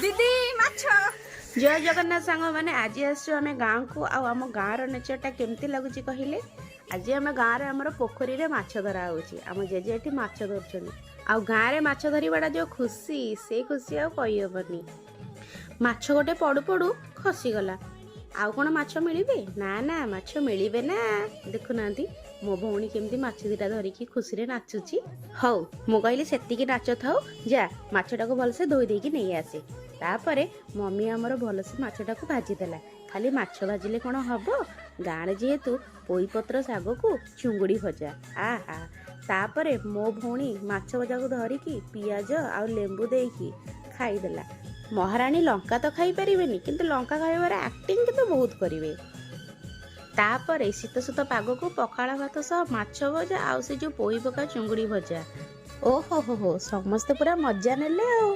ଦିଦି, ମାଛ। ଜୟ ଜଗନ୍ନାଥ ସାଙ୍ଗମାନେ। ଆଜି ଆସିଛୁ ଆମେ ଗାଁକୁ। ଆଉ ଆମ ଗାଁର ନେଚରଟା କେମିତି ଲାଗୁଛି କହିଲେ? ଆଜି ଆମ ଗାଁରେ ଆମର ପୋଖରୀରେ ମାଛ ଧରା ହେଉଛି। ଆମ ଜେଜେ ଏଠି ମାଛ ଧରୁଛନ୍ତି। ଆଉ ଗାଁରେ ମାଛ ଧରିବାଟା ଯେଉଁ ଖୁସି, ସେ ଖୁସି ଆଉ କହିହେବନି। ମାଛ ଗୋଟେ ପଡୁ ପଡୁ ଖସିଗଲା। ଆଉ କ'ଣ ମାଛ ମିଳିବେ? ନା ନା, ମାଛ ମିଳିବେ ନା। ଦେଖୁନାହାନ୍ତି, ମୋ ଭଉଣୀ କେମିତି ମାଛ ଦିଟା ଧରିକି ଖୁସିରେ ନାଚୁଛି। ହଉ, ମୁଁ କହିଲି ସେତିକି ନାଚ ଥାଉ, ଯା ମାଛଟାକୁ ଭଲସେ ଧୋଇ ଦେଇକି ନେଇ ଆସେ। ତାପରେ ମମି ଆମର ଭଲସେ ମାଛଟାକୁ ଭାଜିଦେଲା। ଖାଲି ମାଛ ଭାଜିଲେ କ'ଣ ହବ? ଗାଁରେ ଯେହେତୁ ପୋଇପତ୍ର ଶାଗକୁ ଚୁଙ୍ଗୁଡ଼ି ଭଜା, ଆହା! ତାପରେ ମୋ ଭଉଣୀ ମାଛ ଭଜାକୁ ଧରିକି ପିଆଜ ଆଉ ଲେମ୍ବୁ ଦେଇକି ଖାଇଦେଲା। ମହାରାଣୀ ଲଙ୍କା ତ ଖାଇପାରିବେନି, କିନ୍ତୁ ଲଙ୍କା ଖାଇବାର ଆକ୍ଟିଂ କିନ୍ତୁ ବହୁତ କରିବେ। ତାପରେ ଶୀତ ଶୀତ ପାଗକୁ ପଖାଳ ଭାତ ସହ ମାଛ ଭଜା ଆଉ ସେ ଯେଉଁ ପୋଇ ପକା ଚୁଙ୍ଗୁଡ଼ି ଭଜା, ଓହୋ ହୋ ହୋ, ସମସ୍ତେ ପୁରା ମଜା ନେଲେ ଆଉ।